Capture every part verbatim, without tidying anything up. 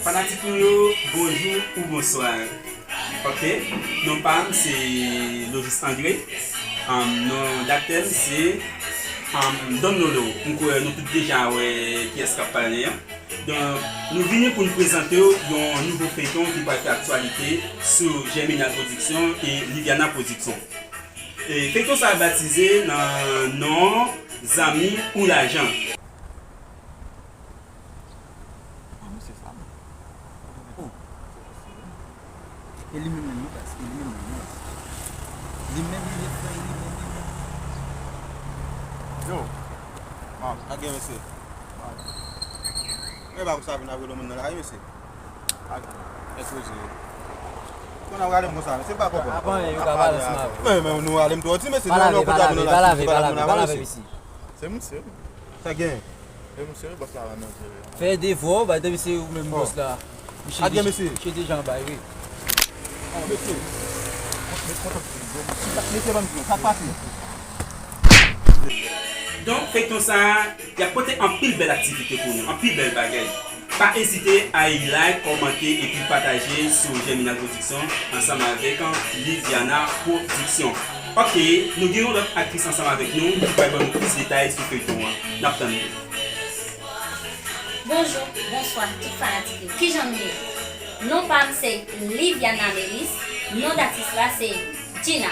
Fanatik nou yo, bonjou ou bonswa. Ok, non pa m se Logis André. Um, non daktè m se um, Don Lolo. M kwè nou tout deja wè kiyès k ap pale an. Donk, nou vini pou n prezante w yon nouvo feyton ki pral fè aktyalite sou Germinal Production e Liviana Production. E feyton sa a batize nan non Zanmi ou Lajan. Ah, misye sa, non. Oh. E li menm menm, wi, baz. E li menm menm, wi. Li menm, li menm, li menm, li menm. Yo. Ah, gen, mesye. Men pa pou sa vin ap rele moun nan lari, mesye. Ak, e koze. Kon ap rale m konsa, mesye, pa konprann. Avan, yo ka pale ansanm avè w. Men, men nou rale m twò di, mesye. Pa lave, pa lave, pa lave, pa lave, pa lave, mesye. Se misye, wi. Sa gen? E misye, wi, bòs la, la nan jere. Fè devwa w, bay, depi se ou menm bòs la. Misye deja anba, wi. Mesye. Mesye, ban m di w, sa k pase? Donk, feyton sa a, y ap pote anpil bèl aktivite pou nou, anpil bèl bagay. Pa ezite ay like, kòmante epi pataje sou Germinal Production ansanm avèk Liviana Production. Ok, nou gen yon lòt aktris ansanm avèk nou ki pral ban nou plis detay sou feyton an. N ap tann li. Bonjou, bonswa, tout fanatik yo. Kijan nou ye? Non pa m se Liviana Melis, non datis la se Gina.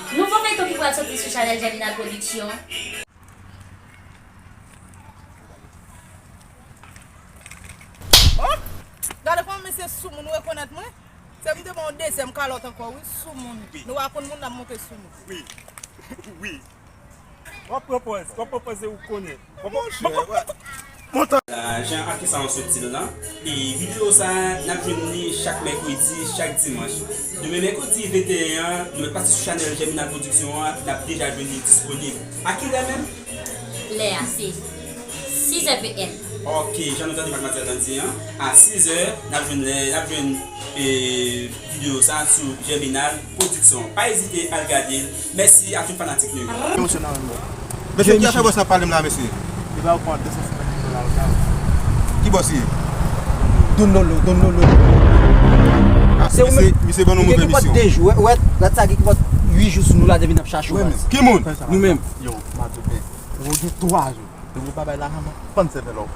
Nouvo feyton ki pral soti sou chanèl Germinal Production. Oh! Gade kòman mesye soumoun, ou rekonèt mwen? Se m te ba w dezyèm kalòt ankò, wi, soumoun. Wi. Nou pa konn moun n ap monte sou nou. Wi. Wi. W ap pran pòz, w ap pran pòz e ou konnen. Monchè, wè. Montan. La, jan aktris sa an soti l lan, e videyo sa a, n ap jwenn li chak mèkredi, chak dimanch. Demen mèkredi venteyen an, nou mèt pase sou chanèl Germinal Production an, n ap deja jwenn li disponib. A kilè menm? Lè a se sizè P M. Ok, jan nou tande madmwazèl lan di an, a sizè, n ap jwenn lè, n ap jwenn, e, videyo sa a sou Germinal Production. Pa ezite al gade l. Mèsi a tout fanatik nou yo. Mesye, ki afè bòs la ap pale m la, mesye? Li ba ou kòd de san senkant mil dola yo, sa yo. Ki bòs li ye? Don Lolo, Don Lolo. Ah, se ou menm. Misye ban nou move misyon. Ou gen ki pòt de jou, wè, wè, dat sa gen ki pòt uit jou sou nou la depi n ap chache w, baz. Ki moun? Nou menm. Yo, m ap di w byen. Ou gen twa jou. Depi w pa bay lajan, m ap pann sèvèl ou.